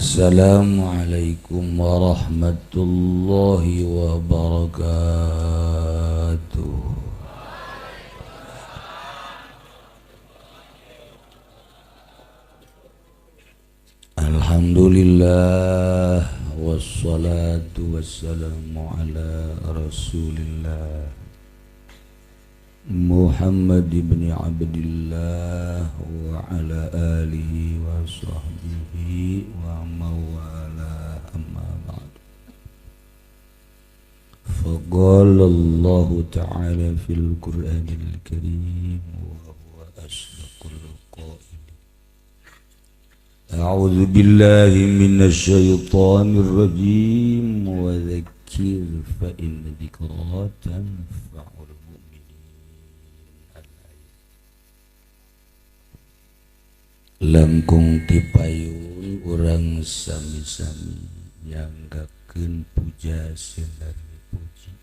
Assalamualaikum warahmatullahi wabarakatuh. Alhamdulillah wassalatu wassalamu ala rasulillah Muhammad ibn Abdillah wa ala alihi wa sahbihi wa mawala, amma ba'd. Faqala Allah ta'ala fil Qur'anil Karim wa huwa asdaqul qailin. A'udzu billahi minasy syaithanir rajim wa dzakkir fa inna dzikra tanfa'ul mu'minin. Langkung tipayun urang sami-sami nyanggakeun puja sinareng puji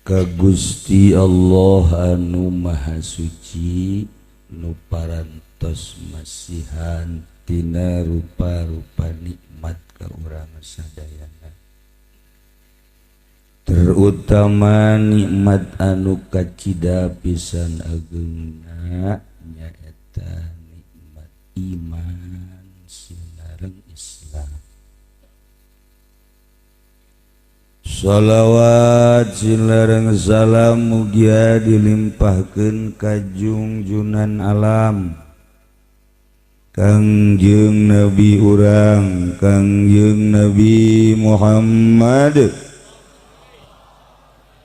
ka Gusti Allah anu Maha Suci nu parantos masihan tina rupa-rupa nikmat ka urang sadayana, terutama nikmat anu kacida pisan ageungna nyaeta nikmat iman sinareng Islam. Shalawat sinareng salam mugia dilimpahkeun ka junjunan alam Kangjeng Nabi urang Kangjeng Nabi Muhammad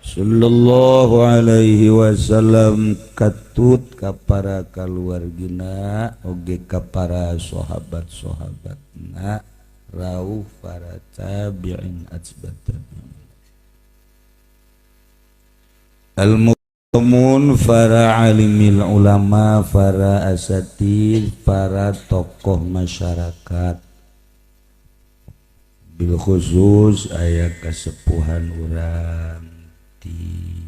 sallallahu alaihi wasallam, katut ka para kaluargina oge ka para sahabat-sahabatna rauh para tabi'in atsbat tabi'in al-mu'minun, para alimil ulama, para asatid, para tokoh masyarakat, bil khusus aya kasepuhan urang di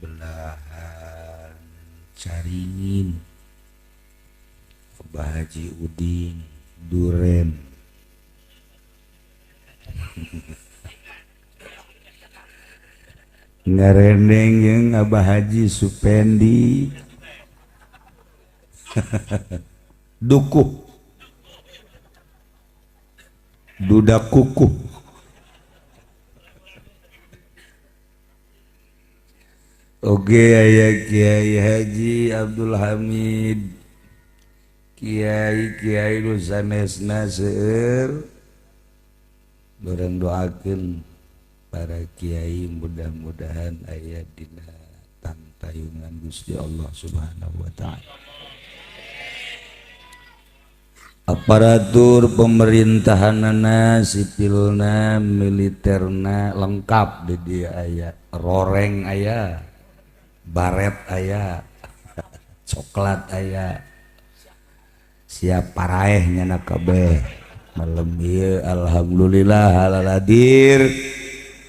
belahan Caringin, Abah Haji Udin Duren. Ngarendeng jeung Abah Haji Supendi. Dukuh dudak kukuh. Oke, aya Kiai Haji Abdul Hamid, Kiai Kiai nu sanesna seueur. Urang doakeun para kiai mudah-mudahan aya dina tangtayungan Gusti Allah Subhanahu wa taala. Aparatur pemerintahanana, sipilna, militerna lengkap di dia aya, roreng aya, baret aya, coklat aya, siap paraeh nyana kabeh. Malam ieu alhamdulillah halaladir.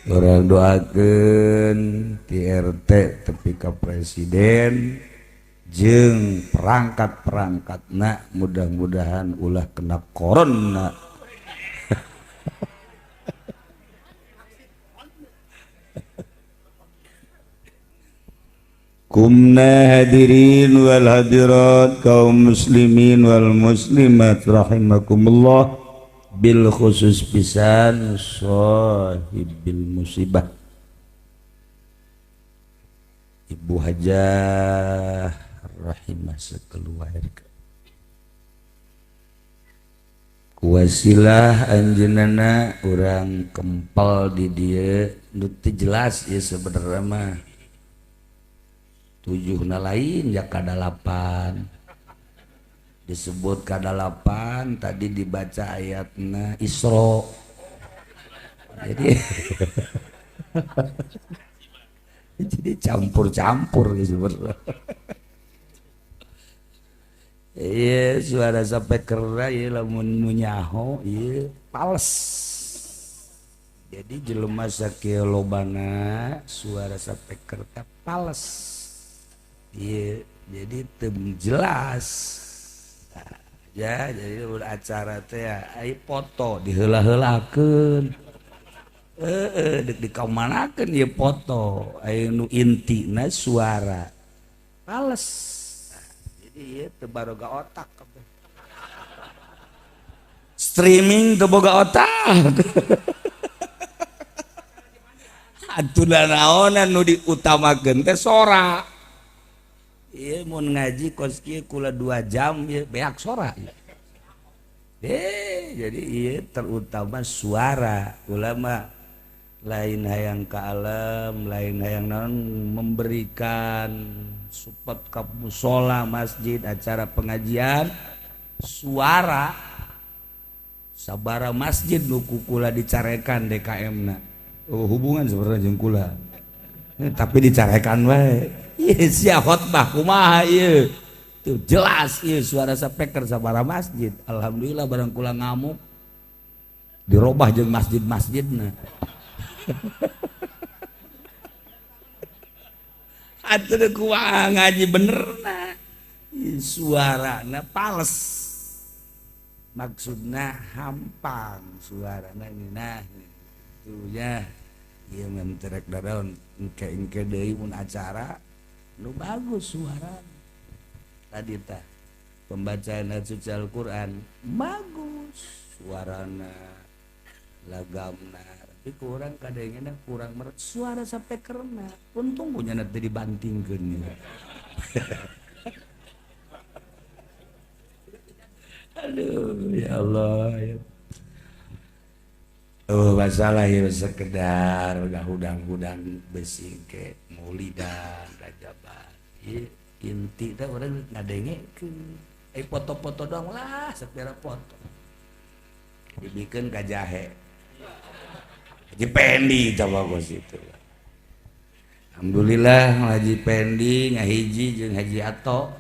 Urang doakeun ti RT tepi ka presiden jeung perangkat-perangkatna mudah-mudahan ulah kena corona. Kumna hadirin wal hadirat kaum muslimin wal muslimat rahimakumullah, bil khusus pisan sahibil musibah Ibu Hajah rahimah sekeluarga. Kuwasilah anjeunna urang kempel di dieu nu teu jelas ieu sebenarnya mah. 7 na lain ya kadalapan disebut kadalapan tadi dibaca ayatna Isra. Jadi jadi campur-campur gitu. Iya suara sampai kera ieu lamun nu nyaho ieu pales. Jadi jelema sakieu lobana suara speaker teh pales. Iya, jadi teu jelas. Nah, Ya, jadi acara teh ai foto diheula-heulakeun. Heeh, deuk dikamanakeun ieu foto, aya nu intina suara. Pales. Jadi ieu teu baroga otak kabeh. Streaming teu boga otak. Atuh naonan nu diutamakeun teh sora. Ieu mun ngaji kos kieu kula 2 jam ieu beak sora. Jadi ieu terutama suara. Ulama lain hayang ka alam, lain hayang naon memberikan support ka mushola, masjid, acara pengajian, suara sabara masjid nu ku kula dicarekan DKM-na. Oh, hubungan sebenarnya jeung kula. Tapi dicarekan wae. Ieu sia khotbah kumaha ieu? Tuh jelas ieu suara speaker sabara masjid. Alhamdulillah barang kula ngamuk dirobah jeung masjid-masjidna. Atuh kumaha ngaji benerna. Suarana pales. Maksudna hampang suarana nah itu ya. Ieu mah terek dadaon engke-engke deui mun acara nu bagus suara tadi tah pembacaan ayat suci Al-Qur'an bagus suarana lagamna tapi kurang kadangna kurang meret suara sampai kerna untung punya nanti dibantingkeun. Aduh ya Allah ya. Oh masalah ya sekedar hudang-hudang besi ke maulidan rajaban. Inti teh urang ngadengekeun. Foto-foto doang lah sepira foto. Dibikeun ka jahe. Haji Pendi coba kos itu. Alhamdulillah Haji Pendi ngahiji jeung Haji Ato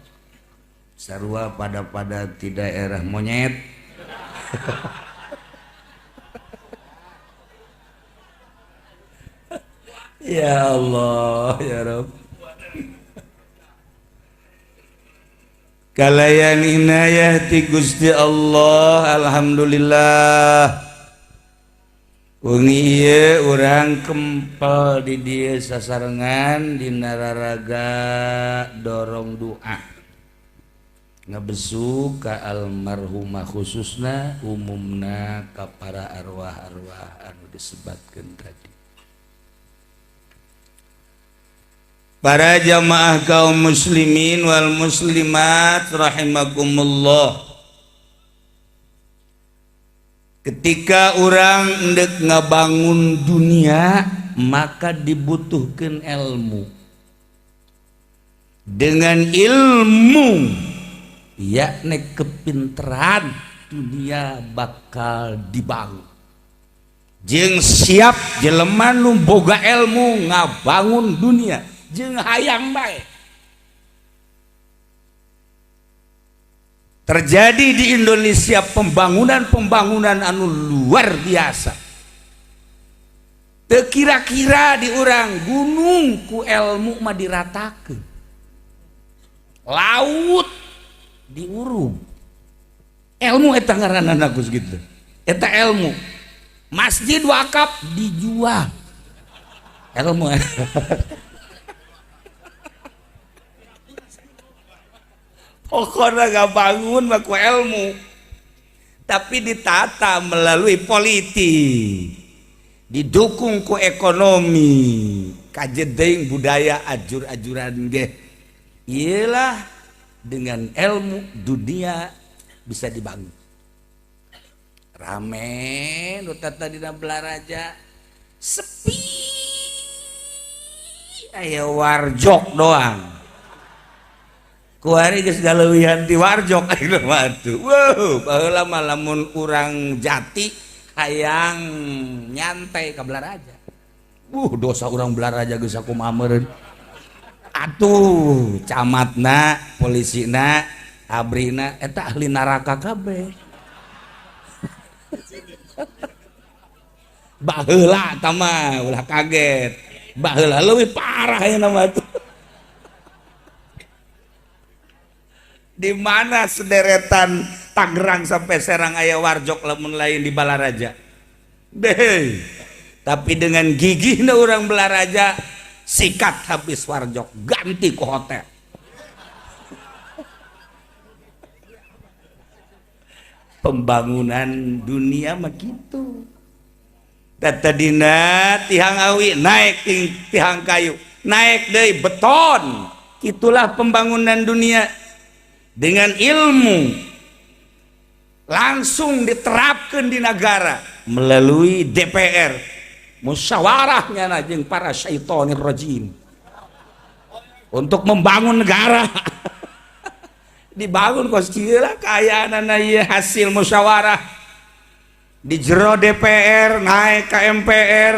sarua pada-pada di daerah monyet. Ya Allah ya Rabb. Kalayan inayah ti Gusti Allah alhamdulillah. Wengi ieu urang kempel di dieu sasarengan dina raraga dorong doa. Ngabesu ka almarhumah khususna umumna ka para arwah-arwah anu disebatkeun tadi. Para jamaah kaum muslimin wal muslimat rahimakumullah. Ketika orang endek ngabangun dunia maka dibutuhkan ilmu. Dengan ilmu yakni kepinteran dunia bakal dibangun. Jeung siap jelema nu boga ilmu ngabangun dunia jeung hayang bae. Terjadi di Indonesia pembangunan-pembangunan anu luar biasa. Teu kira-kira di urang gunung ku ilmu mah diratakeun. Laut diurug. Ilmu eta ngaranna geus kitu. Eta ilmu. Masjid wakaf dijual. Ilmu. Pokoknya gak bangun maku ilmu, tapi ditata melalui politik, didukung ku ekonomi, kajedeng budaya ajur-ajuran ge. Iyalah dengan ilmu dunia bisa dibangun. Rame nu tata dina Belaraja sepi, aya warjok doang. Kuari geus galeuwihan ti warjok ayeuna mah atuh. Wow, baheula mah lamun urang jati hayang nyantai ka Belaraja. Dosa urang Belaraja geus sakumaha meureun. Atuh, camatna, polisina, abrina eta ahli neraka kabeh. Baheula tah mah ulah kaget. Baheula leuwih parah ayeuna mah atuh. Di mana sederetan Tangerang sampai Serang aya warjok lamun lain di Balaraja. Deh. Tapi dengan gigihna orang Balaraja sikat habis warjok, ganti ke hotel. Pembangunan dunia mah kitu. Tadina tihang awi naik tihang kayu, naik deui beton. Itulah pembangunan dunia dengan ilmu langsung diterapkan di negara melalui DPR, musyawarahnya jeung para syaitonir rajim untuk membangun negara. Dibangun kos kieu lah kaayaan ieu hasil musyawarah di jero DPR naik ke MPR,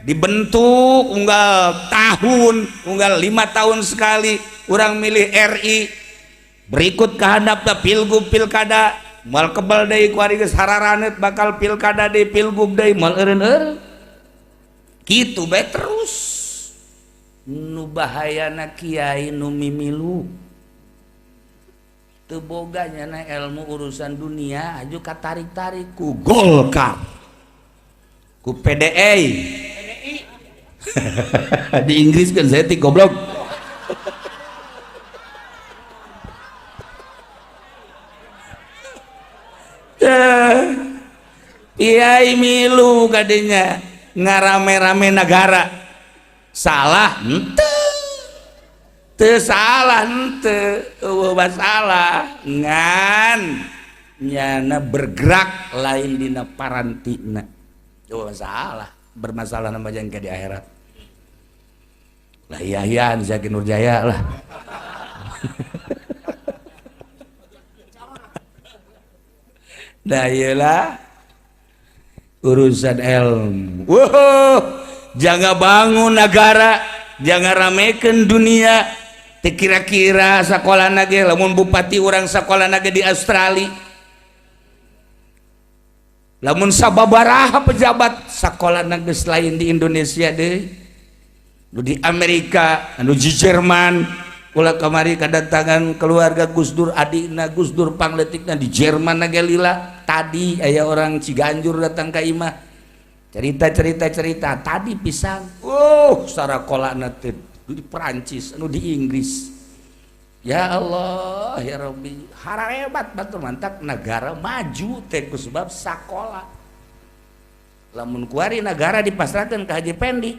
dibentuk unggal tahun, unggal 5 tahun sekali urang milih RI, berikut kehandapna pilgub pilkada, moal kebal deui ku ari geus hararaneut bakal pilkada deui pilgub deui moal eureun-eureun kitu bae terus. Nu bahayana kiai nu mimilu teu boga nyana ilmu urusan dunia aju katarik-tarik ku Golkar ku PDI. Di Inggris kan saya ti goblok. Kiai milu kadinya ngarame-rame negara salah henteu, teu salah henteu, eueuh masalah ngan nyana bergerak lain dina parantina. Eueuh masalah, bermasalah nama jangka di akhirat. Lah iya iya Zaki Nurjaya lah. Nah iyalah urusan ilmu. Wow, jangan bangun negara, jangan ramekan dunia. Kira-kira sekolah nage lamun bupati orang sekolah nage di Australia, lamun sababaraha pejabat sekolah nage selain di Indonesia deh, nu di Amerika, nu di Jerman. Ulah kamari kedatangan keluarga Gus Dur, adikna Gus Dur pangletikna di Jerman nage lila. Tadi aya orang Ciganjur datang ka imah cerita-cerita tadi pisang. Oh, sarakolana teh di Perancis, anu di Inggris. Ya Allah, ya Rabbi, hararebat batur mantak negara maju teh ku sebab sakola. Lamun kuari negara dipasrahkeun ka Haji Pendi,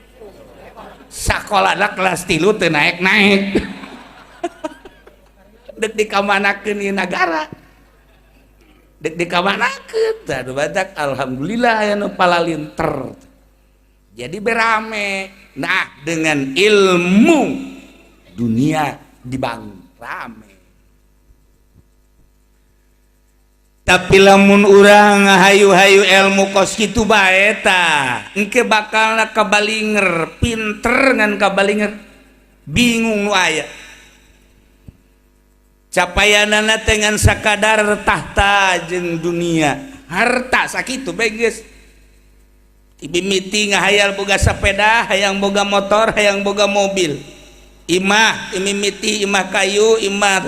sakolana kelas 3 teu naik-naik. Dek dikamanakeun ieu nagara, dek dikamanakeun tah nu batak alhamdulillah aya nu palalinter. Jadi berame. Nah, dengan ilmu dunia dibangun rame. Tapi lamun urang hayu-hayu ilmu kos kitu bae tah, engke bakalna kabalinger, pinter ngan kabalinger, bingung nu aya. Capayanana teh ngan sakadar tahta jeung dunia, harta sakitu bae geus. Mimiti ngahayal boga sepeda, hayang boga motor, hayang boga mobil. Imah, mimiti imah kayu, imah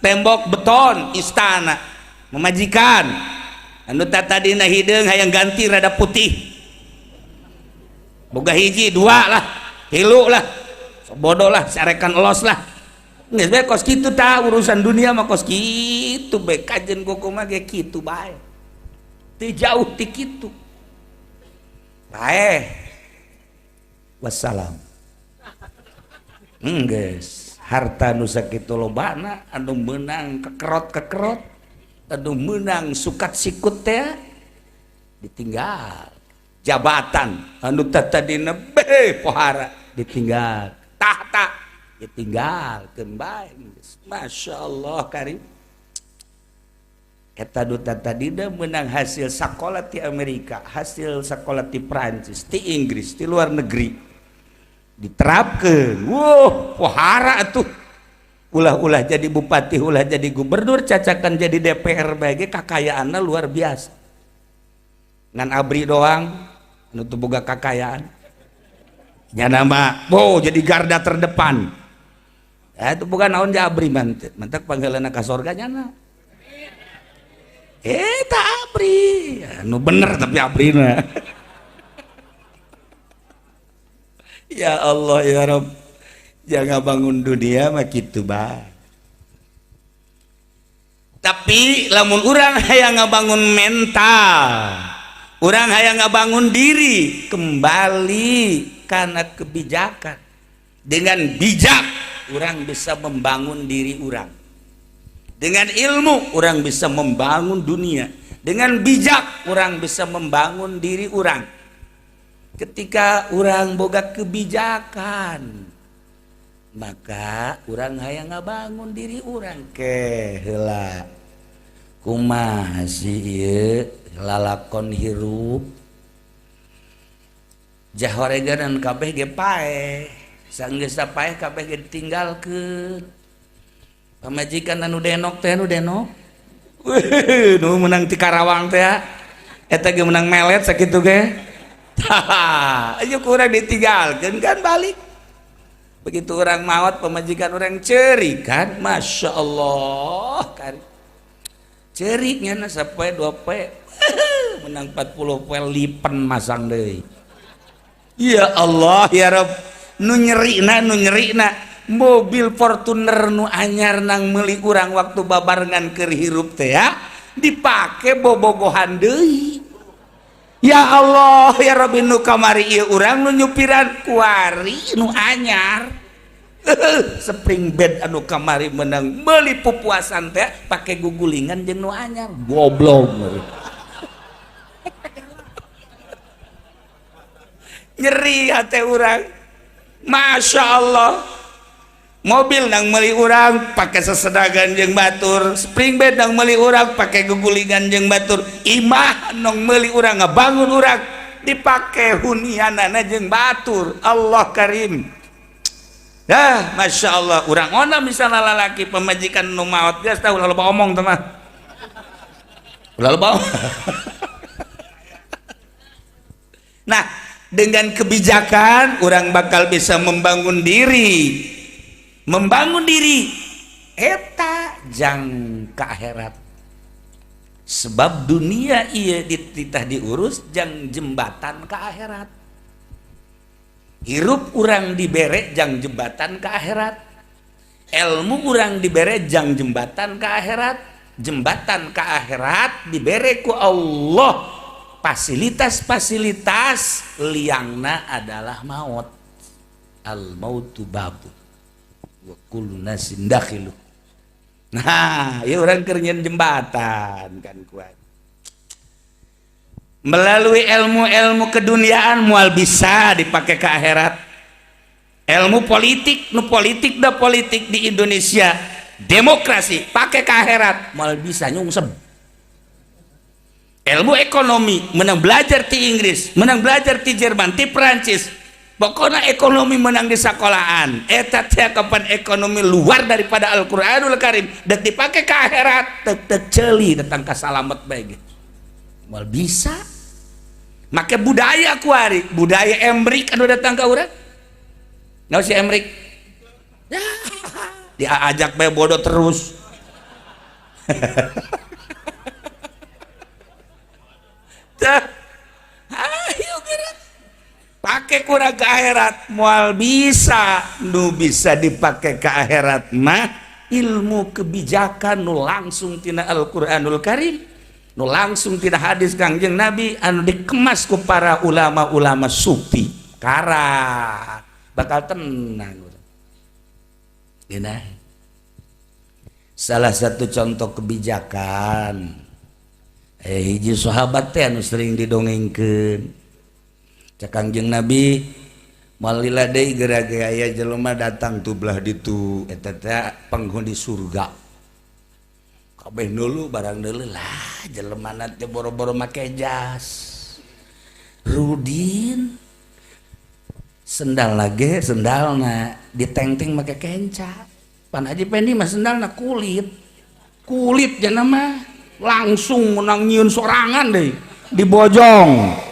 tembok beton, istana, memajikan. Anu tadina hideung hayang ganti rada putih. Boga hiji, dua lah, tilu lah, bodoh lah, sarekan elos lah. Geus bae kos kitu tah urusan dunia mah kos kitu bae kajen kumaha ge kitu bae. Teu jauh ti kitu. Bae. Wassalam. Geus, harta nu sakitu lobana anu meunang kekerot-kekerot, anu meunang sukat sikut teh ditinggal. Jabatan anu tadina be pohara ditinggal. Tahta ditinggalkeun bae. Masya Allah karim. Eta nu tadina meunang hasil sakola ti Amerika, hasil sakola ti Prancis, ti Inggris, ti luar negeri diterapkeun. Wuh, pohara atuh. Ulah-ulah jadi bupati, ulah jadi gubernur, cacakan jadi DPR bae ge kakayaanna luar biasa. Ngan abri doang anu teu boga kakayaan. Nya nama, wow, jadi garda terdepan. Ya, itu bukan naon jabri mantek, mantek panggilan ka sorga nyana. Nu bener tapi abrina. Ya Allah ya Rabb, jangan bangun dunia mah kitu bae. Tapi lamun urang hayang ngabangun mental, urang hayang ngabangun diri, kembali karena kebijakan. Dengan bijak urang bisa membangun diri urang. Dengan ilmu urang bisa membangun dunia. Dengan bijak urang bisa membangun diri urang. Ketika urang boga kebijakan, maka urang hayang ngabangun diri urang ke heula. Kumaha sih ieu lalakon hirup? Jahoreganan kabeh ge paeh. Sanggeus paeh kabeh ge ditinggalkeun. Pamajikan anu denok teh anu denok. Nu menang ti Karawang teh eta ge menang melet sakitu ge. Tah, ayo kurang ditinggalkeun kan balik. Begitu orang maot pamajikan orang ceri kan, Masya Allah kan. Ceriknya na sapoe dua poe menang 40 poe lipen masang deui. Ya Allah ya Rabb, nu nyerina mobil Fortuner nu anyar nang meuli urang waktu babarengan keur hirup teh ya dipake bobogohan deui. Ya Allah ya Rabbi, nu kamari ieu urang nu nyupiran kuari nu anyar. Spring bed anu kamari menang meuli pupuasan teh pake gugulingan jeung nu anyar. Goblok. Nyeri hate urang. Masya Allah. Mobil nang meuli urang pake sesedagan jeung batur, spring bed nang meuli urang pake gugulingan jeung batur, imah nang meuli urang ngabangun urang dipake hunianana jeung batur. Allah karim. Dah, Masya Allah, urang ona misalnya lalaki pemajikan nu maot geus tah ulah loba omong teh mah. Ulah loba. Nah, dengan kebijakan urang bakal bisa membangun diri. Membangun diri eta jang ka akhirat. Sebab dunia ieu dititah diurus jang jembatan ka akhirat. Hirup urang dibere jang jembatan ka akhirat. Ilmu urang dibere jang jembatan ka akhirat. Jembatan ka akhirat dibere ku Allah. Fasilitas-fasilitas liangna adalah maut. Al mautu babu wa kullu nasin dakhilu. Nah, ya orang keur nyeun jembatan kan kuat. Melalui ilmu-ilmu keduniaan mual bisa dipakai ke akhirat. Ilmu politik, nu politik da politik di Indonesia, demokrasi pakai ke akhirat mual bisa nyungsep. Ilmu ekonomi menang belajar di Inggris, menang belajar di Jerman, di Perancis. Pokoknya ekonomi menang di sekolahan. Eta teh kapan ekonomi luar daripada Al-Qur'anul Karim dek dipake ke akhirat teu ceuli datang ka salamet bae ge. Moal bisa. Make budaya kuari, budaya Emrik anu datang ka urang. Naon si Emrik? Ya, diajak bae bodoh terus. Tah, ayo gerak. Pakai kurang ke akhirat moal bisa. Nu bisa dipakai ke akhirat mah ilmu kebijakan nu langsung tina Al-Qur'anul Karim, nu langsung tina hadis Kangjeng Nabi anu dikemas ku para ulama-ulama sufi. Karat bakal tenang. Geunah. Salah satu contoh kebijakan hiji sahabat teh anu sering didongengkeun. Cek Kangjeng Nabi moal lila deui geura ge aya jelema datang tu belah ditu eta teh penghuni surga. Kabeh dulu barang deuleu lah jelemana teh boro-boro make jas. Rudin sendal lagi sendalna ditengteng make kenca. Pan Haji Pendi mah sendalna kulit. Kulit jana mah langsung menang nyieun sorangan deui dibojong.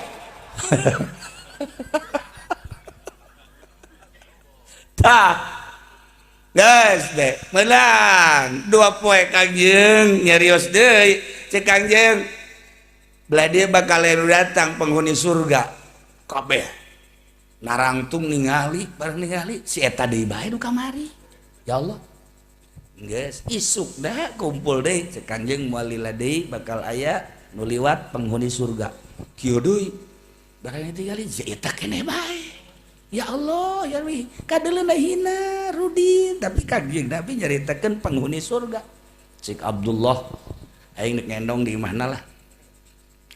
Tah geus deh menang dua poe Kangjeng nyarios deui cek Kangjeng Belah dia bakal datang penghuni surga kabeh narangtung ningali bareng ningali si eta deui bae nu kamari. Ya Allah, geus isuk dah kumpul deui cek Kangjeng moal lila deui bakal aya nu liwat penghuni surga. Kieu deui barang tingali si eta keneh bae. Ya Allah, ya Rabbi, kadeuleuna hina Rudin, tapi Kangjeng Nabi nyaritakeun penghuni surga. Cek Abdullah, aing nek ngendong di imahna lah.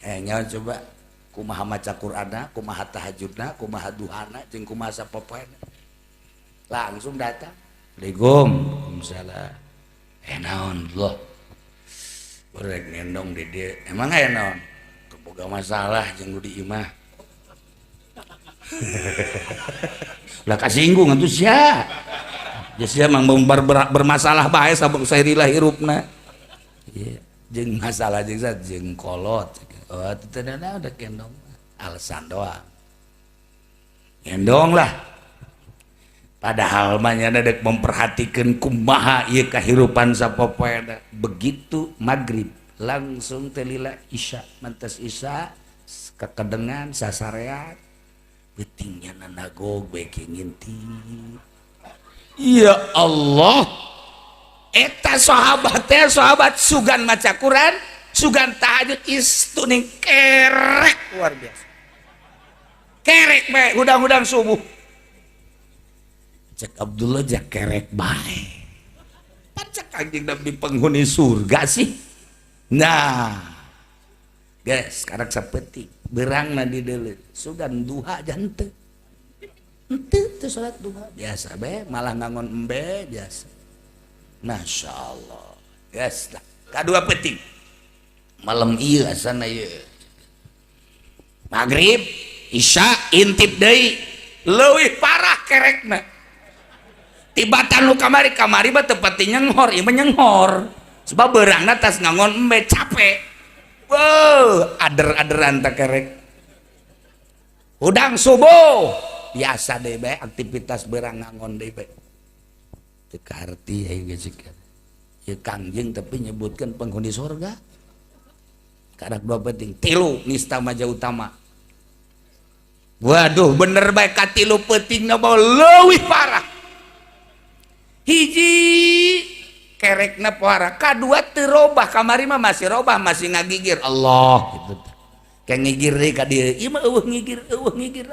Nyawa coba kumaha maca Qur'anna, kumaha tahajudna, kumaha duhana, jeung kumaha sapopoena. Langsung datang. Assalamualaikum. Waalaikumsalam. Naon Allah. Rek ngendong di dieu. Emang aya naon? Boga masalah jeung nu di imah. Lah kasinggung atuh sia. Ya sia mang bermasalah bae sabab sairilah hirupna. Iya, jeung masalah jeung jeung kolot. Oh, teu ada kendong. Alasan doang. Kendong lah. Padahal mah nya dek memperhatikan kumaha ieu kahirupan sapopoena. Begitu maghrib langsung telila isya, mantas isya kekedengan sasarean peutingnya nanagog bae ngintip. Ya Allah, eta sahabat teh sahabat sugan maca Quran, sugan tahajud istuning kerek luar biasa. Kerek bae hudang-hudang subuh. Cek Abdullah jak kerek bae. Pan cek Kanjeng Nabi penghuni surga sih. Nah, guys, sekarang sapetik berangna di deuleu. Sugan duha jante. Henteu teu salat duha biasa bae, malah ngangon embe biasa. Masya Allah. Guys, lah. Kadua peting. Malam ieu asana ieu. Maghrib, Isya intip deui. Leuwih parah kerekna. Tibatan nu kamari kamari mah teu pati nyenghor, ieu mah nyenghor. Sebab beurangna tas ngangon embe capek. Wow, ader-aderan tak kerek. Hudang subuh biasa deui bae aktivitas beurang ngangon deui bae. Teu kaharti aing geus. Ieu Kangjeng tapi nyebutkeun penghuni surga. Karak dua penting, tilu nista maja utama. Waduh, bener bae katilu peutingna bawa leuwih parah. Hiji kerekna parah, kadua teu robah, kamari mah masih robah, masih ngagigir Allah gitu. Kayak ngigir deui ka dieu, ieu mah eueuh ngigir, eueuh ngigir.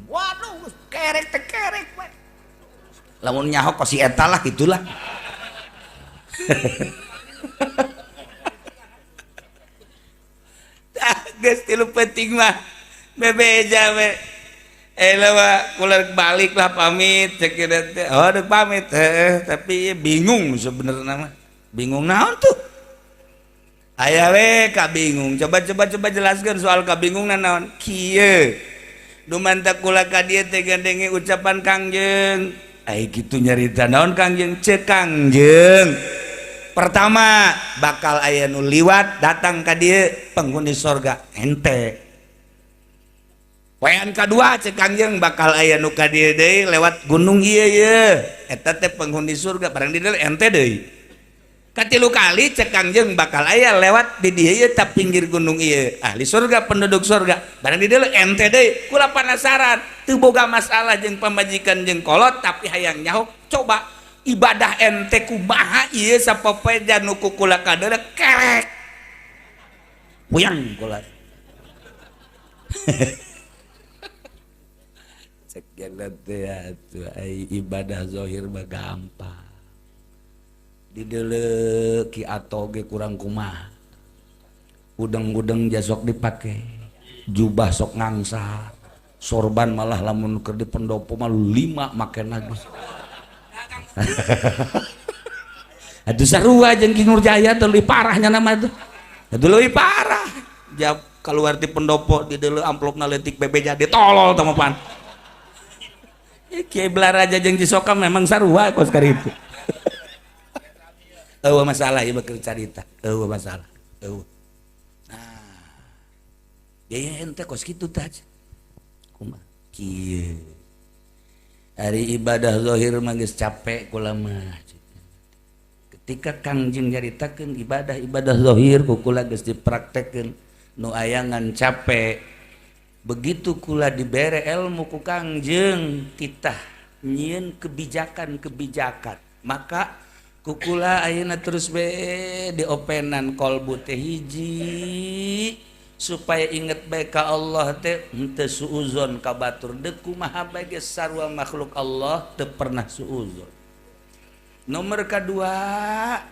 Waduh, kerek teh kerek we. Lamun nyaho kos si eta lah gitulah. Tah geus tilu peuting mah bebeja we. Lah kula balik lah pamit cek teh. Oh, deuk pamit heuh, tapi bingung sebenarnya mah. Bingung naon tuh? Aya we ka bingung. Coba coba coba jelaskeun soal kabingungan naon. Kieu. Dumanta kula ka dieu teh gandenge ucapan Kangjeng. Ai kitu nyarita naon Kangjeng? Ceuk Kangjeng. Pertama, bakal aya nu liwat datang ka dieu penghuni sorga ente. Poean kadua cek Kangjeng bakal aya nu ka dieu deui lewat gunung ieu ye. Eta teh penghuni surga barang di dieu ente deui. Katilu kali cek Kangjeng bakal aya lewat di dieu ye ta pinggir gunung ieu. Ahli surga penduduk surga barang di dieu ente deui. Kula penasaran teu boga masalah jeung pamajikan jeung kolot tapi hayang nyaho coba ibadah ente kumaha ieu sapopoe nu ku kula kadeuleu kerek. Puyang kula. Ibadah zahir mah gampang. Dideuleu ki ato ge kurang kumaha. Udeng-udeng jasok dipake, jubah sok ngangsa, sorban malah lamun keur di pendopo mah 5 make lagi. Aduh sarua jeung Ki Nurjaya teh leuwih parahnya nama tuh. Aduh leuwih parah. Jab keluar di pendopo dideuleu amplopna leutik bebeja ditolol tah mah pan. Kiai Belaraja jeung Cisoka memang sarua kos karitu. Eueuh masalah ieu bakal carita. Eueuh masalah. Eueuh. Nah. Biaya ente kos kitu tah. Kumaha? Kieu. Ari ibadah zahir mah geus capek kula mah. Ketika Kangjeng nyaritakeun ibadah-ibadah zahir ku kula geus dipraktekkeun. Nu ayangan capek. Begitu kula dibere ilmu ku Kangjeng titah nyieun kebijakan-kebijakan, maka kukula ayeuna terus be diopenan kolbu teh hiji supaya inget bae ka Allah teh henteu suuzon ka batur deuk kumaha bae geus sarua makhluk Allah teu pernah suuzon. Nomor kedua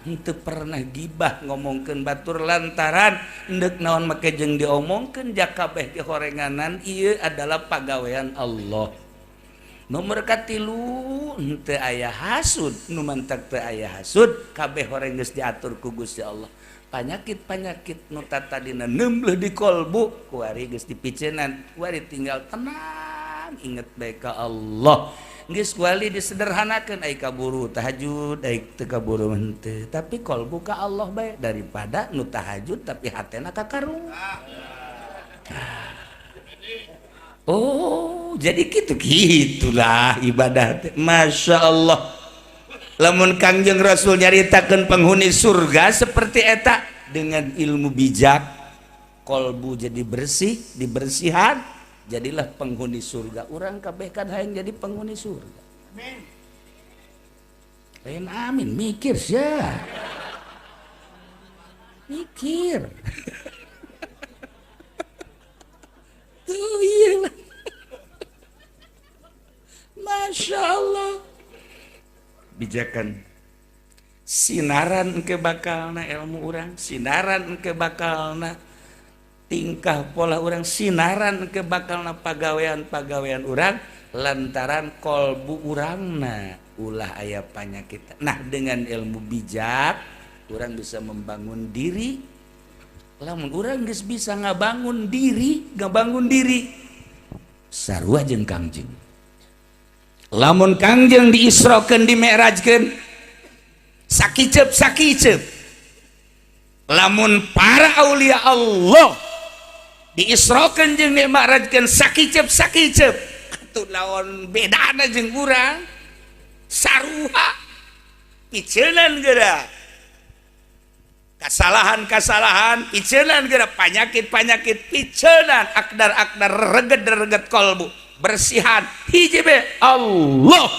henteu pernah gibah ngomongkeun batur lantaran endek naon make jeung diomongkeun jakabeh dihorenganan ieu adalah pagawean Allah. Nomor katilu henteu aya hasud, nu mantak teu aya hasud kabeh horeng geus diatur ku Gusti Allah. Panyakit-panyakit nu tatadina nembleh di kolbu kuari geus dipiceunan, kuari tinggal tenang inget bae ka Allah. Geus kuali disederhanakeun ai kaburu tahajud ai teu kaburu henteu, tapi kolbu ka Allah bae daripada nu tahajud tapi hatena ka karung. Oh, jadi gitu gitulah ibadah teh. Masya Allah. Lamun Kangjeng Rasul nyaritakeun penghuni surga seperti eta dengan ilmu bijak, kolbu jadi bersih, dibersihan, jadilah penghuni surga. Urang kabeh kan hayang jadi penghuni surga. Amin. Lain amin, mikir sia. Mikir. Tuh iya. Masya Allah. Bijakan sinaran ke bakalna ilmu urang, sinaran ke bakalna tingkah pola urang, sinaran ke bakalna pagawean-pagawean urang lantaran kolbu urangna ulah aya panyakit. Nah, dengan ilmu bijak urang bisa membangun diri. Lamun urang geus bisa ngabangun diri sarua jeung Kangjeng. Lamun Kangjeng diisrokeun dimi'rajkeun sakiceup-sakiceup. Lamun para aulia Allah diisrokeun jeung dimi'rajkeun sakiceup-sakiceup, atuh lawan bedana jeung urang sarua piceunan geura. Kasalahan-kasalahan piceunan geura, panyakit-panyakit piceunan, akdar-akdar reget-reget kolbu bersihan hiji be Allah.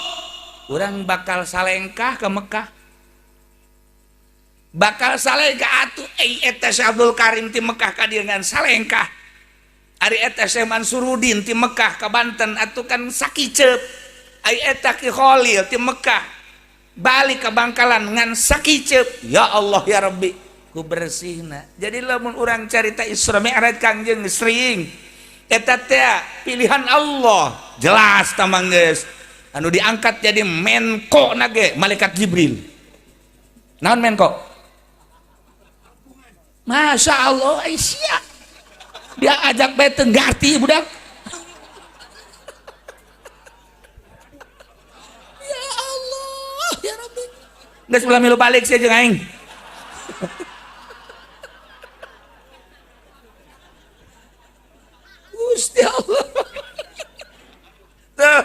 Urang bakal salengkah ke Mekah, bakal salengkah atuh eta Syekh Abdul Karim ti Mekah ka dieu ngan salengkah. Ari eta Syekh Mansurudin ti Mekah ka Banten atuh kan sakiceup. Ari eta Ki Khalil ti Mekah balik ke Bangkalan ngan sakiceup. Ya Allah ya Rabbi, ku bersihna. Jadi lamun urang carita Isra Mi'raj Kangjeng sering eta teh pilihan Allah jelas tamang geus anu diangkat jadi Menko nage malaikat Jibril. Naon Menko? Masya Allah, Aisyah dia ajak bae teu ngarti budak. Ya Allah ya Rabbi, geus ulah milu balik sia jeung aing. Gusti Allah. Tuh,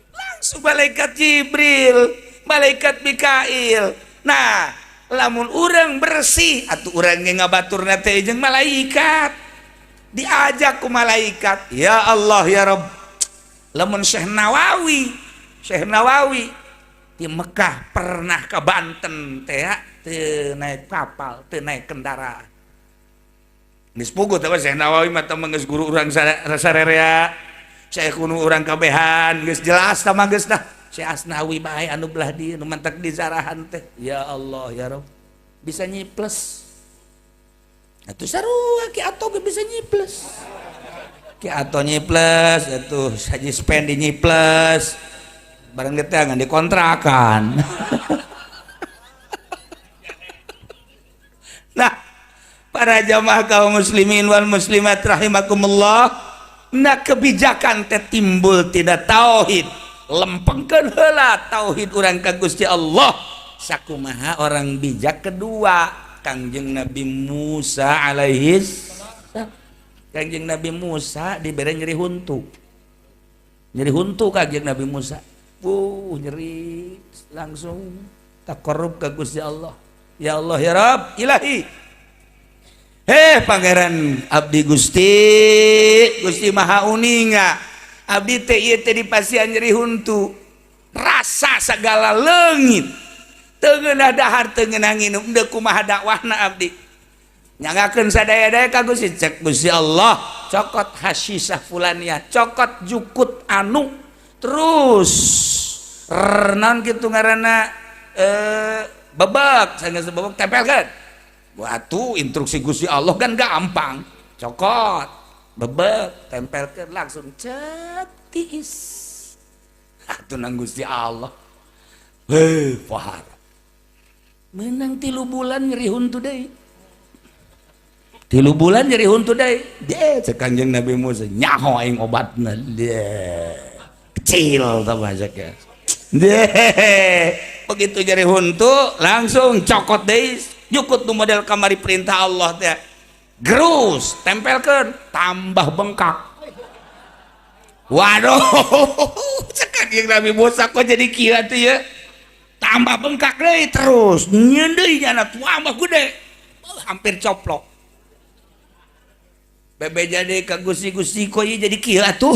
langsung malaikat Jibril, malaikat Mikail. Nah, lamun urang bersih atuh urang ge ngabaturna teh jeung malaikat. Diajak ku malaikat, ya Allah ya Rabb. Lamun Syekh Nawawi di Mekah pernah ke Banten teh teu naik kapal, teu naik kendaraan. Geus puguh teh Syekh Nawawi mah teh geus guru urang sarerea. Syekh kuno urang kabehan geus jelas tah mah geus dah. Syekh Asnawi bae anu belah dieu nu mantak di zarahan teh. Ya Allah ya Rabb. Bisa nyiples. Atuh sarua Ki Ato ge bisa nyiples. Ki Ato nyiples atuh Haji Spendi nyiples. Bareng teh ngan dikontrakan. Nah, para jamaah kaum muslimin wal muslimat rahimakumullah, nah kebijakan teh timbul tidak tauhid, lempengkeun heula tauhid urang ka Gusti Allah. Sakumaha orang bijak kedua, Kangjeng Nabi Musa alaihis salam. Kangjeng Nabi Musa dibere nyeri huntu. Nyeri huntu Kangjeng Nabi Musa. Nyeri langsung takarrub ka Gusti Allah. Ya Allah ya Rabb, ilahi. Heh, Pangeran abdi, Gusti, Gusti Maha uninga, abdi teh ieu teh dipasihan nyeri huntu, rasa segala leungit, teu ngeunah dahar, teu ngeunah nginum. Deuk kumaha dakwahna abdi? Nyanggakeun sadaya-daya ka Gusti. Cek Gusti Allah, cokot hasisah fulania, cokot jukut anu, terus naon kitu ngaranna, bebek sanggeus bebek tempelkeun. Batu instruksi Gusti Allah kan gampang, cokot bebek, tempelkeun, langsung cet, tiis. Atuh nang Gusti Allah. Heh, fahar menang 3 bulan nyeri huntu deui, 3 bulan nyeri huntu deui. Dia cek Kanjeng Nabi Musa, nyaho aing obatna. Dia kecil tah cek ya. Deh, begitu nyeri huntu langsung cokot deui jukut nu model kamari, perintah Allah teh, gerus, tempelkeun, tambah bengkak. Waduh, cek Kanjeng Nabi Musa, kok jadi kieu atuh ya? Tambah bengkak deui, terus nyieun deui nyana, tambah gede, hampir coplok. Bebe jadi ka Gusti, Gusti, kok ieu jadi kieu atuh?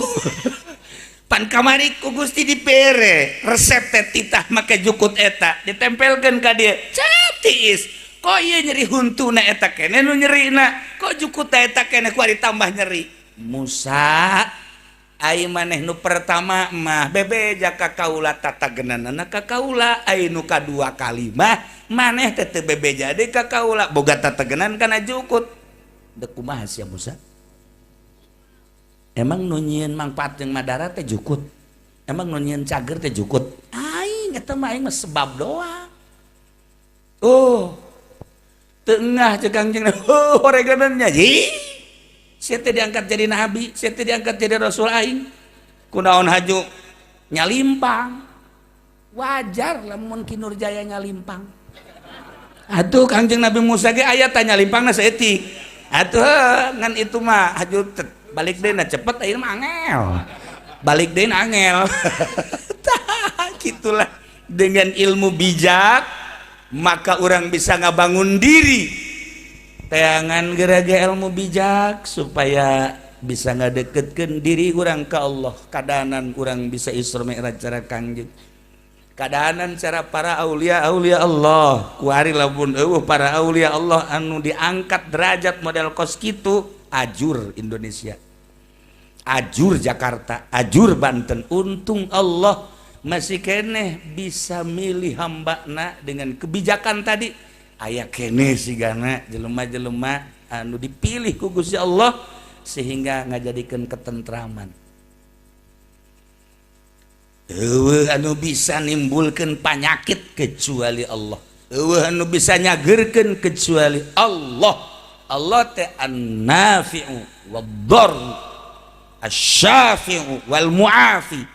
Pan kamari ku Gusti dipere resep teh, titah make jukut eta, ditempelkeun ka dieu, cap, tiis. Kok ieu nyeri huntuna eta kene nu nyerina? Kok jukut eta kene ku ditambah nyeri? Musa, ai maneh nu pertama mah bebeja ka kaula, tatagenanana ka kaula. Ai nu kadua kali mah maneh teh teu bebeja deui ka kaula, boga tatagenan kana jukut. Deuk kumaha sia, Musa? Emang nu nyieun mangfaat jeung madarat teh jukut? Emang nu nyieun cager teh jukut? Aing eta mah, aing mah sebab doang. Oh, tengah cek Kangjeng, oh, horeganannya. Ih, saya teh diangkat jadi nabi, saya teh diangkat jadi rasul, aing kunaon haju nyalimpang? Wajar lamun Ki Nurjaya nyalimpang atuh. Kangjeng Nabi Musa ge aya tanya limpangna saeutik atuh, ngan itu mah haju balik deui na cepet, ayeuna mah angel, balik deui angel. Tah, gitulah, dengan ilmu bijak maka orang bisa ngabangun diri. Teangan geraga ilmu bijak supaya bisa ngadeketkeun diri urang ke Allah. Kadanan urang bisa Isra Mi'raj cara Kangjeng, kadanan cara para aulia, aulia Allah. Kuari lamun eueuh para aulia Allah anu diangkat derajat model kos kitu, ajur Indonesia, ajur Jakarta, ajur Banten. Untung Allah masih keneh bisa milih hambana dengan kebijakan tadi. Aya keneh sigana jelema-jelema anu dipilih ku Gusti Allah sehingga ngajadikeun ketentraman. Eueuh anu bisa nimbulkeun panyakit kecuali Allah, eueuh anu bisa nyageurkeun kecuali Allah. Allah teh an-nafi'u wad-dhar, asy-syafi'u wal mu'afi,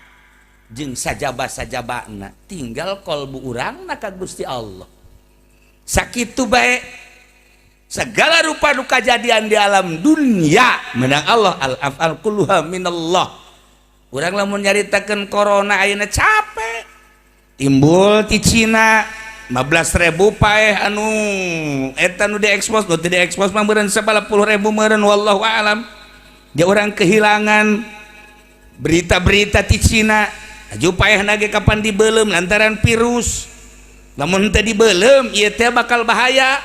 jeung sajaba-sajabana. Tinggal kolbu urangna ka Gusti Allah. Sakitu bae, segala rupa nu kajadian di alam dunia menang Allah. Al af'al kulluha minallah. Urang lamun nyaritakeun corona ayeuna capek, timbul ti Cina, 15.000 paeh anu eta nu diekspos, nu teu diekspos mah meureun sabaraha puluh ribu meureun, wallahu alam. Dia orang kehilangan berita-berita ti Cina. Aju paeh ge kapan dibelem lantaran virus. Lamun teu dibelem ieu teh bakal bahaya.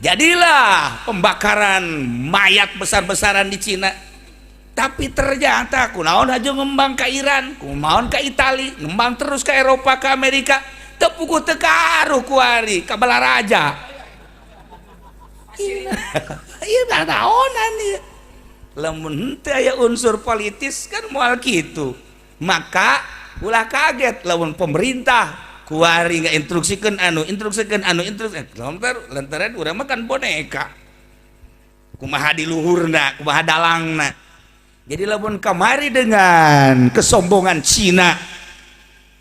Jadilah pembakaran mayat besar-besaran di Cina. Tapi ternyata kunaon aja ngembang ke Iran, kunaon ke Itali, ngembang terus ke Eropa, ke Amerika, teu puguh teu karuh kuari ka Balaraja. Iya, naonan ieu? Lamun henteu aya unsur politis kan moal kitu. Maka ulah kaget lamun pemerintah kuari nggak instruksikan anu, instruksikan anu, instruksikan lantaran urang mah kan boneka. Kumaha di luhurna, kumaha dalangna. Jadi lamun kamari dengan kesombongan Cina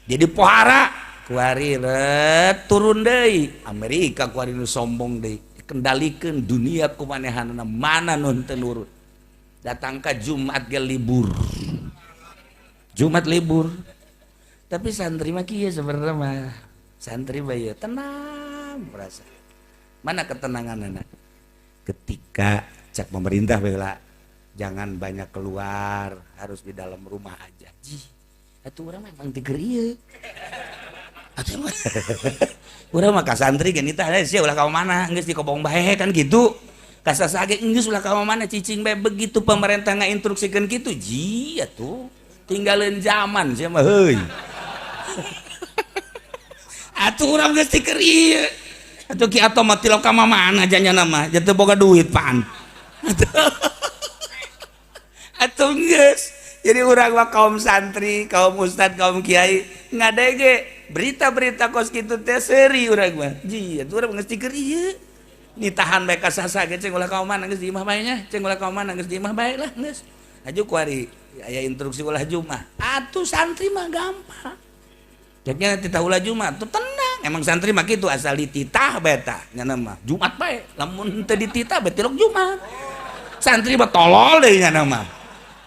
jadi pohara, kuari ret turun deui Amerika. Kuari nu sombong deui, dikendalikan dunia ku manehanana. Mana nu teu nurut? Datang ke Jumat ge libur, Jumat libur. Tapi santri mah kieu sebenarnya mah, santri mah ya tenang, merasa mana ketenangan anak. Ketika cek pemerintah bela jangan banyak keluar, harus di dalam rumah aja. Jih, atuh urang memang teu keur ieu. Atuh urang mah ka santri ge nitah sia ulah ka mana geus dikobong bae kan gitu. Kasasa ge geus ulah ka mana cicing bae begitu pemerintah ngainstruksikeun kitu ji atuh tinggalin zaman sia mah heuy. Atuh urang geus teu keur ieu. Atuh ki atoh mah tilok ka mana janyana mah teu boga duit pan. Atuh geus. Jadi urang mah kaum santri, kaum ustad, kaum kiai ngadege berita-berita kos kitu teh seuri urang mah. Ji, atuh urang geus teu keur ieu. Ditahan bae ka sasa ge ceng ulah ka mana geus di imah bae nya, ceng ulah ka mana geus di imah bae lah geus. Aju kuari aya instruksi ulah Jumat. Atuh santri mah gampang. Jadinya titah ulah Jumat tuh tenang. Emang santri mah kitu asal dititah bae tah nya mah. Jumat bae, lamun teu dititah bae tilok Jumat. Santri mah tolol deui nya mah.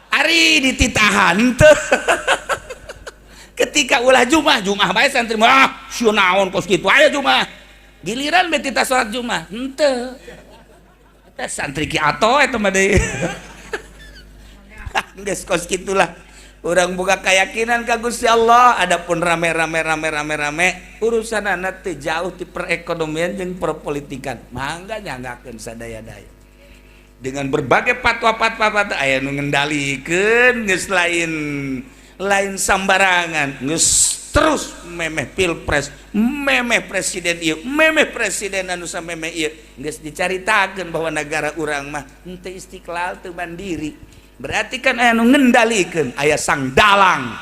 Ari dititahan teu. Ketika ulah Jumat, Jumat bae santri mah ah, sieun naon kos kitu aya Jumat. Giliran bae titah salat Jumat, henteu. Eta santri ki atoh eta mah deui. Geus kos kitulah. Urang boga keyakinan ka Gusti Allah, adapun rame-rame rame-rame rame urusan anak teu jauh ti perekonomian jeung perpolitikan. Mangga nyanggakeun sadaya-daya. Dengan berbagai fatwa-fatwa aya nu ngendalikeun geus lain lain sambarangan, geus terus memeh pilpres, memeh presiden ieu, memeh presiden anu samemeh ieu, geus dicaritakeun bahwa negara urang mah henteu istiqlal teu mandiri. Berarti kan aya nu ngendalikeun, aya sang dalang.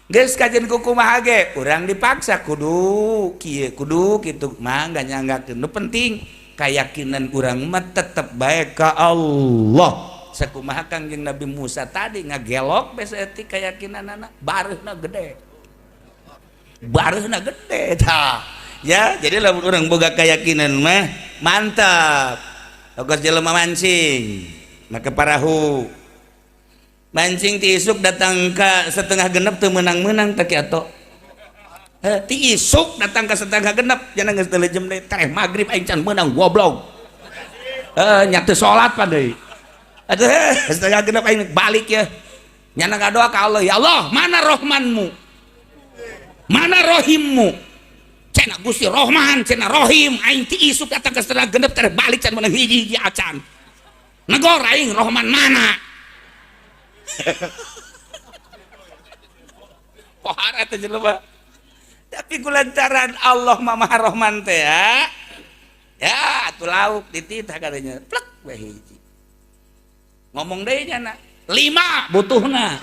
Geus kajen kumaha ge, urang dipaksa kudu kieu, kudu kitu, mangga nyanggakeun. Nu penting keyakinan urang mah tetep bae ka Allah. Sakumaha Kangjeng Nabi Musa tadi ngagelok bae saeutik keyakinanana, bareuhna gede. Bareuhna gede tah. Ya, jadi lamun urang boga keyakinan mah mantap. Ogos jelema mancing, make parahu. Mancing ti isuk datang ke setengah genep teu meunang-meunang teh ki atoh. Ti isuk datang ke setengah genep jangan geus teu jem deui tereh magrib aing can meunang goblok. Nya teu salat pan deui. Aduh, setengah genep aing balik ya. Nyana ngadoa ka Allah, ya Allah, mana rohmanmu? Mana rohimmu? Cenah Gusti Rohman, cenah Rohim, aing ti isuk datang ke setengah genep tereh balik can meunang hiji-hiji acan. Negor aing Rohman mana? Pohara teh jelema. Tapi kulantaran Allah Maha Rahman teh ya. Ya, atuh lauk dititah katanya. Plek we hiji. Ngomong deui nya 5 butuhna.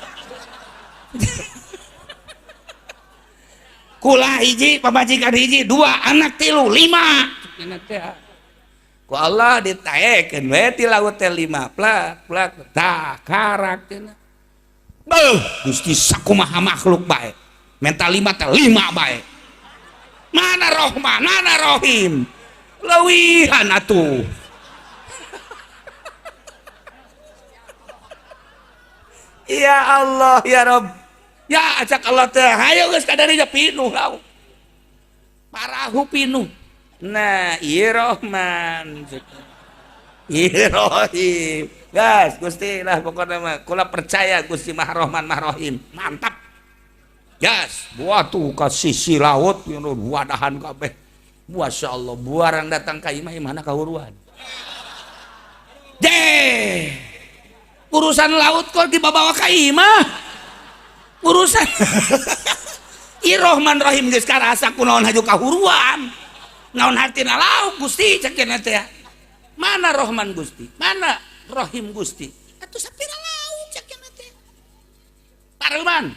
Kula hiji, pamajikan hiji, 2 anak 3, 5. Cenah teh. Ku Allah ditaekeun we ti laut teh 5 plak plak tah karak cenah. Beuh, Gusti sakumaha makhluk bae. Menta 5 teh 5 bae. Mana Rohman, mana Rohim? Leuwihan atuh. Ya Allah, ya Rob. Ya acak Allah teh, hayo geus kadarinya pinuh laut. Parahu pinuh. Nah, ieu Rohman. Ieu Rohim. Gas, Gusti lah pokoknya mah kula percaya Gusti Maha Rohman Maha Rohim. Mantap. Gas, buat tuh ke sisi laut wadahan kabeh. Masya Allah, buarang datang ka imah imahna kahuruan. Deh. Urusan laut kok dibawa ka imah. Urusan Ieu Rohman Rohim geus karasa kunaon haju kahuruan. Naon hartina laut Gusti cek cenah teh. Mana Rohman Gusti? Mana Rohim Gusti? Atuh sapira laut cek cenah teh. Pareuman.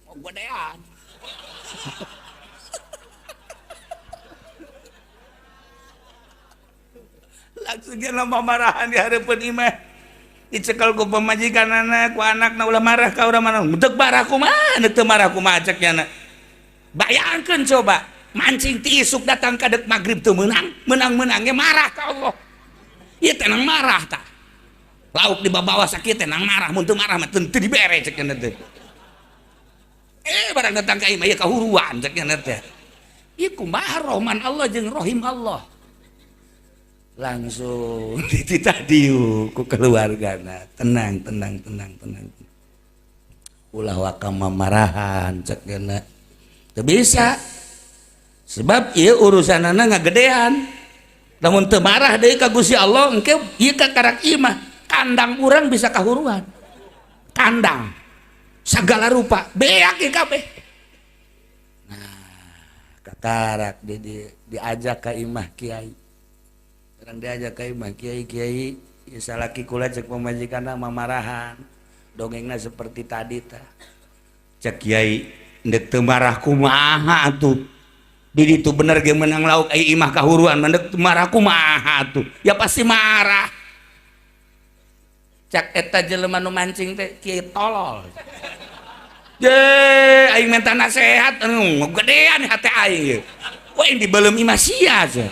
Oh godean. Langsung dia lama marahan di hareupeun imah. Dicekel ku pamajikanana, ku anakna ulah marah ka urang mana. Deuk marah kumaha, teu marah kumaha cek nya. Bayangkeun coba, mancing ti isuk datang ka deuk magrib teu meunang, meunang-meunang ge marah ka Allah. Ieu teh nang marah tah. Lauk di bawah sakit teh nang marah, mun teu marah mah teu dibere cek nya teh. Barang datang ka imah ieu kahuruan cek nya teh. Ieu kumaha Rohman Allah jeung Rohim Allah. Langsung dititah diuk ku keluargana, "Tenang, tenang, tenang, tenang, ulah waka mamarahan," cek gena. Teu bisa, sebab ieu urusanana ngagedean. Lamun teu marah deui ka Gusti Allah, engke ieu kakarak imah kandang urang bisa kahuruan, kandang segala rupa beak ieu kabeh. Nah, kakarak diajak ka imah kiai. Orang diajak ka imah kiai, "Kiai, ya salaki kula," cek pamajikanna, "mamarahan, dongengna seperti tadi." Tah, cek kiai, "Ndek teu marah kumaha atuh? Di ditu bener ge menang lauk, ai imah kahuruan, ndek teu marah kumaha atuh? Ya pasti marah." Cak eta jelema nu mancing teh, "Kiai tolol." Je aing minta nasehat anu gedean hate aing ye. Wah, yang dibelem imah sia aja.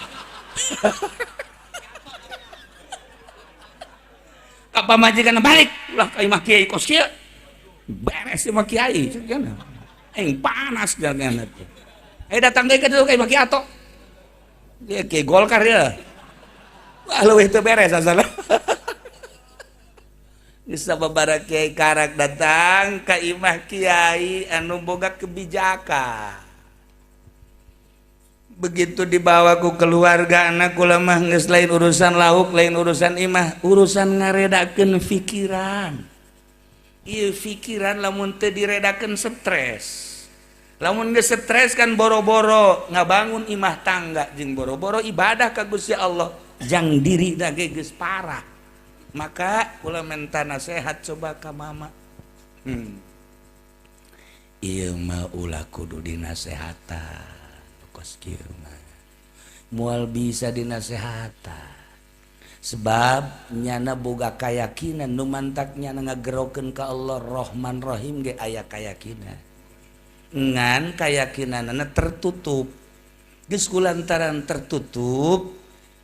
Ka pamajikan, "Balik ulah ka imah kiai kos kieu. Beres imah kiai," cek. Aing panas jangan. Eh, datang deui ka ditu ka imah kiai ato. Dia kiai Golkar ya. Wah, leuwih teu beres asalna. Geus sababaraha kiai karak datang ka imah kiai anu boga kebijakan. Begitu dibawa ku keluarga, anak kula mah geus lain urusan lauk, lain urusan imah, urusan ngaredakeun pikiran. Ieu pikiran lamun teu diredakeun stres. Lamun geus stres kan boro-boro ngabangun imah tangga jeung boro-boro ibadah ka Gusti Allah, jang diri ge geus parah. Maka kula minta nasihat coba ka mama. Ieu mah ulah kudu dinasehatan. Kos kieu mah moal bisa dinasehatan. Sebab nyana boga kayakinan nu mantak nyana ngagerokeun ka Allah Rahman Rahim ge aya kayakinan. Ngan kayakinanana tertutup. Geus kulantaran tertutup,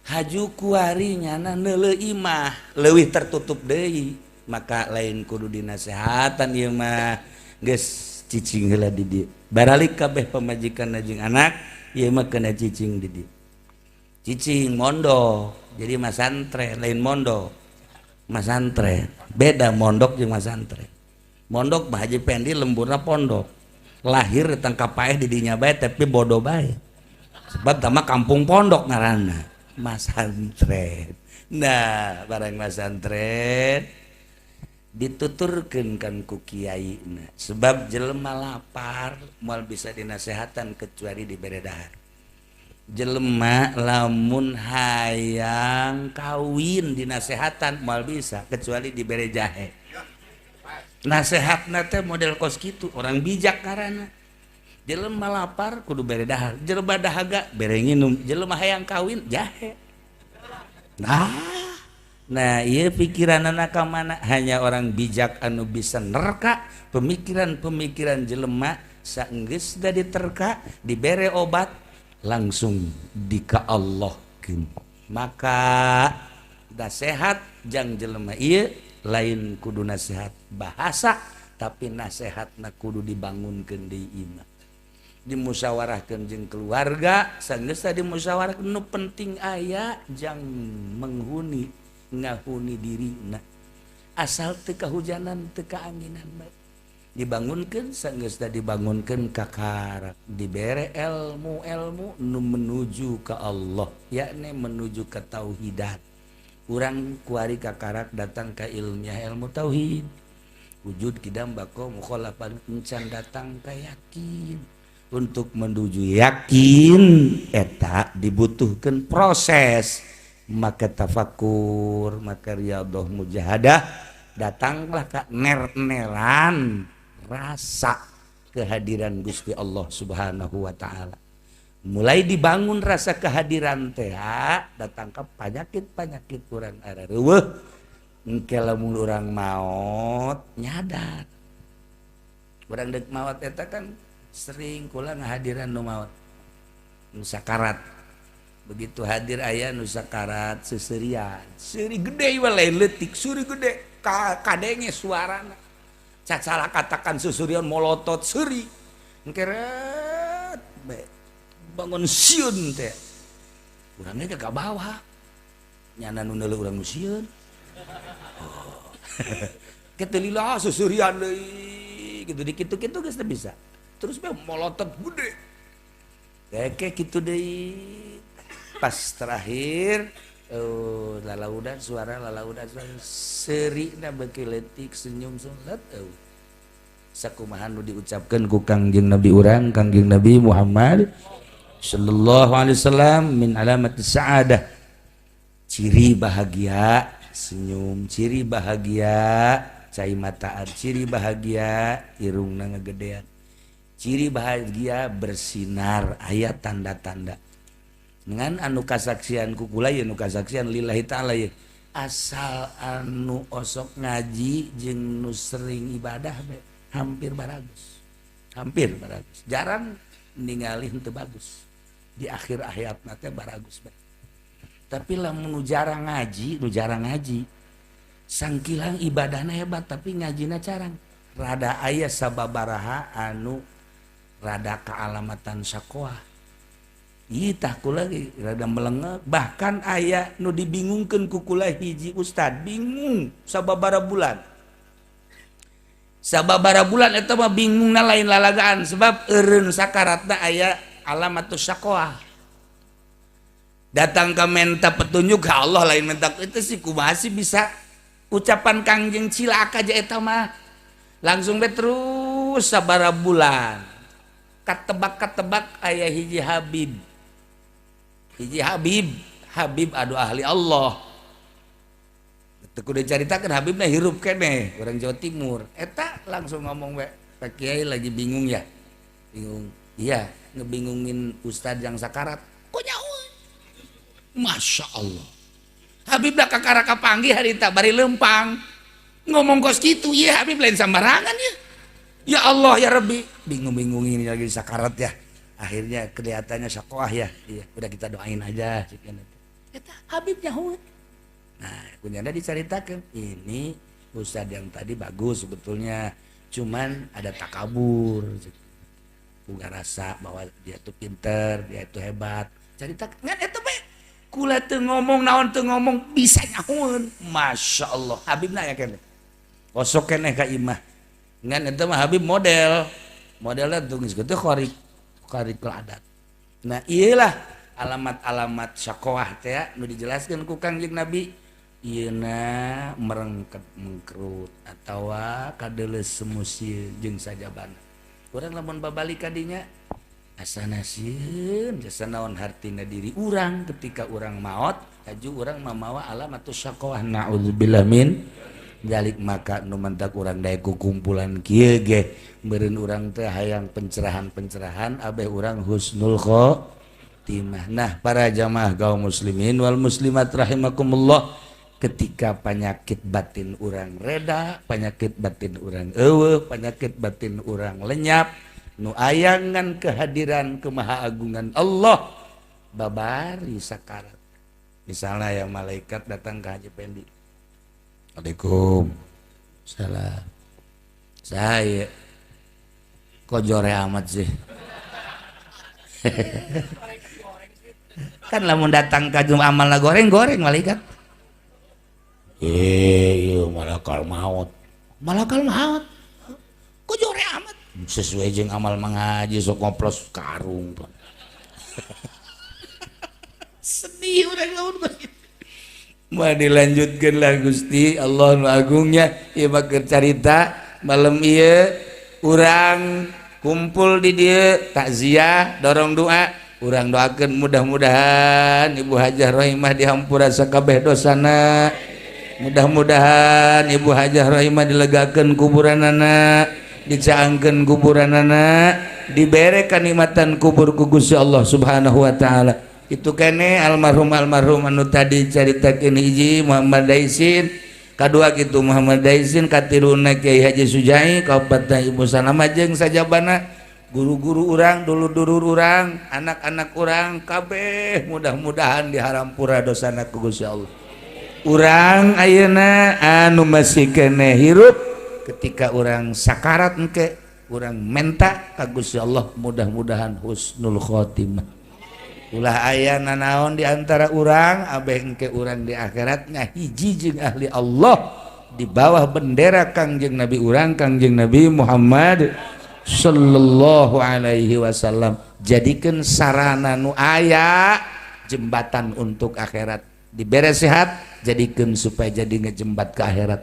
haju kuari nyana neuleuh imah leuwih tertutup deui, maka lain kudu dinasehatan ieu mah, geus cicing heula di dieu. Baralik kabeh pamajikan jeung anak, ieu mah kena cicing di dieu. Cicing mondok, jadi masantren, lain mondok. Masantren, beda mondok jeung masantren. Mondok mah Haji Pendi lemburna pondok. Lahir ditangkap paeh di dinya bae tapi bodoh bae. Sebab tama kampung pondok ngaranna. Masantren. Nah, barang masantren dituturkeun kan ku kiai. Sebab jelema lapar moal bisa dinasehatan kecuali dibere dahar. Jelema lamun hayang kawin dinasehatan moal bisa kecuali dibere jahe. Nasehatna teh model kos kitu, orang bijak karana. Jelema lapar kudu bere dahar, jelema dahaga bere nginum, jelema hayang kawin jahe. Nah, iya pikiran anak mana hanya orang bijak anu bisa nerka pemikiran-pemikiran jelema. Saenggeus da diterka, dibere obat, langsung dika Allah. Maka nasihat jang jelema ieu lain kudu nasihat bahasa, tapi nasihatna kudu dibangunkeun di imah, dimusyawarahkeun jeung keluarga. Sanggeus dimusyawarahkeun, nu penting aya jang menghuni, ngahuni dirina, asal teu kahujanan, teu kaanginan bae. Dibangunkeun, sanggeus dibangunkeun, kakarak dibere ilmu-ilmu nu menuju ke Allah, yakni menuju ke tauhidan. Urang kuari kakarak datang ke ilmiah, ilmu tauhid, wujud, kidam, bako, mukhalafan, encan datang ke yakin. Untuk menuju yakin eta dibutuhkan proses, maka tafakur, maka riyadhah, mujahadah, datanglah ke ner-neran rasa kehadiran Gusti Allah Subhanahu wa taala. Mulai dibangun rasa kehadiran teh, datang ke penyakit-penyakit kurang areuweuh. Engke lamun urang maot nyadar. Urang dek maot eta kan sering kula ngahadiran nu maot, nu sakarat. Begitu hadir aya nu sakarat, seserian, seuri gede, ieu lain leutik, seuri gede, kadenge suarana. Cacala katakan susurian molotot seuri. Engkeret bangun siun teh. Urangnya ke bawah. Nyana nu neuleuh urang nu sieun. Oh. Kitu lila susurian deui kitu di kitu-kitu geus teu bisa. Terus be molotot gede. Kayak kitu deui. Pas terakhir oh, lalaudan suara lalaudan suara seurina beuki leutik senyum sunat eueuh. Sakumaha nu diucapkeun ku Kangjeng Nabi urang, Kangjeng Nabi Muhammad sallallahu alaihi wasallam, min alamat sa'adah, ciri bahagia senyum, ciri bahagia cai mataan, ciri bahagia irungna ngagedean, ciri bahagia bersinar. Aya tanda-tanda dengan anu kasaksian ku kula ye, nu kasaksian lillahi ta'ala ye, asal anu osok ngaji jeung nu sering ibadah be hampir baragus, hampir baragus. Jarang ningali henteu bagus di akhir hayatna teh, baragus be. Tapi lamun nu jarang ngaji, nu jarang ngaji, sangkilang ibadahna hebat tapi ngajina carang, rada aya sababaraha anu rada kealamatan sakoah. Ih, tah kula ge rada melengek. Bahkan aya nu dibingungkeun ku kula, hiji ustad bingung sababara bulan, sababara bulan. Eta mah bingungna lain lalagaan, sebab eureun sakaratna aya alamatus syaqoah. Datang ke minta petunjuk ke Allah, lain minta itu sih, kumaha sih bisa ucapan Kangjeng cilaka aja. Eta mah langsung be terus sabara bulan katebak-katebak aya hiji Habib, hiji Habib, Habib adu ahli Allah. Teu kudu dicaritakeun, Habibna hirup keneh, orang Jawa Timur. Eta langsung ngomong we, "Pak Kiai lagi bingung ya?" "Bingung." "Iya, ngebingungin ustad yang sakarat." Kok nyaho? Masya Allah, Habib dah kakara kapanggih harita bari lempang ngomong kos gitu ya. Habib lain sembarangan ya. Ya Allah ya Rabbi, bingung-bingung ini lagi sakarat ya, akhirnya kelihatannya sakoah ya. "Iya, udah, kita doain aja." Eta Habib nyaho. Nah, kunyana diceritakan ini ustad yang tadi bagus sebetulnya, cuman ada takabur, puga rasa bahwa dia tuh pinter, dia itu hebat. Cerita ngan eta bae kula teu ngomong naon, teu ngomong bisa nyahoeun. Masya Allah, Habibna ya keneh, osok keneh ka imah. Ngan eta mah Habib model modelnya tuh geus kitu khariq khariqul adat. Nah, iyalah alamat-alamat syakoah teh nu dijelaskan ku Kangjeng Nabi. Ieuna merengket mengkerut atawa kadeuleus semusi jeung sajabana. Urang lamun babalik ka dinya asana sieun jasa naon hartina diri urang ketika urang maot, laju urang mamawa alamatus syaqawah, naudzubillah min dzalik. Maka nu mantak urang daek ku kumpulan kieu ge meureun urang teh hayang pencerahan-pencerahan abeh urang husnul khotimah. Nah, para jamaah kaum muslimin wal muslimat rahimakumullah, ketika penyakit batin urang reda, penyakit batin urang eueuh, penyakit batin urang lenyap, nu ayangan kehadiran kemahaagungan Allah babari sakarat. Misalnya yang malaikat datang ke Haji Pendi, "Assalamualaikum." "Salam." "Saya kok jore amat sih?" Kan lamun datang ka amal goreng-goreng malaikat. "Eh, iya malakal maut. Malakal maut. Kok jore amat?" "Sesuai jeung amal mengaji sok ngoplos karung." Sedih urang lamun. Mau dilanjutkan lah. Gusti Allah nu agungnya, ieu mah keur carita malam ieu urang kumpul di dieu takziah, dorong doa. Urang doakeun mudah-mudahan Ibu Hajah Rohimah dihampura sakabeh dosana, mudah-mudahan Ibu Hajah Rohimah dilegakeun kuburanana, dicaangkeun kuburanana, dibere kanikmatan kubur ku Gusti Allah Subhanahu wa taala. Itu kene almarhum almarhum anu tadi caritakeun, hiji Muhammad Daisin, kadua gitu Muhammad Daisin, katiluna Kiai Haji Sujai, kaopatna Ibu Salama jeung sajabana, guru-guru urang, dulur-dulur urang, anak-anak urang kabeh, mudah-mudahan dihampura dosana ku Gusti Allah. Urang ayeuna anu masih keneh hirup, ketika urang sakarat engke urang menta ka Gusti Allah mudah-mudahan husnul khotimah. Ulah aya nanaon di antara urang, abeh engke urang di akhirat ngahiji jeung ahli Allah di bawah bendera Kangjeng Nabi urang, Kangjeng Nabi Muhammad sallallahu alaihi wasallam. Jadikan sarana nu aya jembatan untuk akhirat. Dibere sehat, jadikan supaya jadi ngejembat ke akhirat.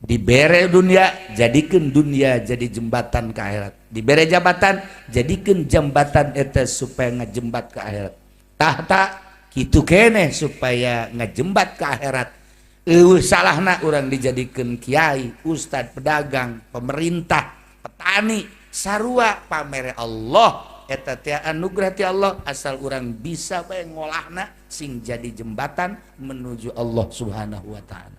Dibere dunia, jadikan dunia jadi jembatan ke akhirat. Dibere jabatan, jadikan jembatan eta supaya ngejembat ke akhirat. Tahta kitu keneh supaya ngejembat ke akhirat. Eueuh salahna urang dijadikan kiai, ustad, pedagang, pemerintah, petani, sarua pamere Allah eta teh anugerah ti Allah, asal urang bisa bae ngolahna sing jadi jembatan menuju Allah Subhanahu wa taala.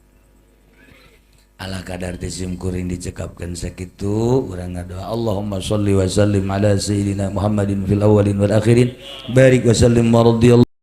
Ala kadar teh kuring dicekapkeun sakitu, urang ngadoa Allahumma sholli wa sallim ala sayyidina Muhammadin fil awwalin wal akhirin, barik wa sallim wa radhiyallahu.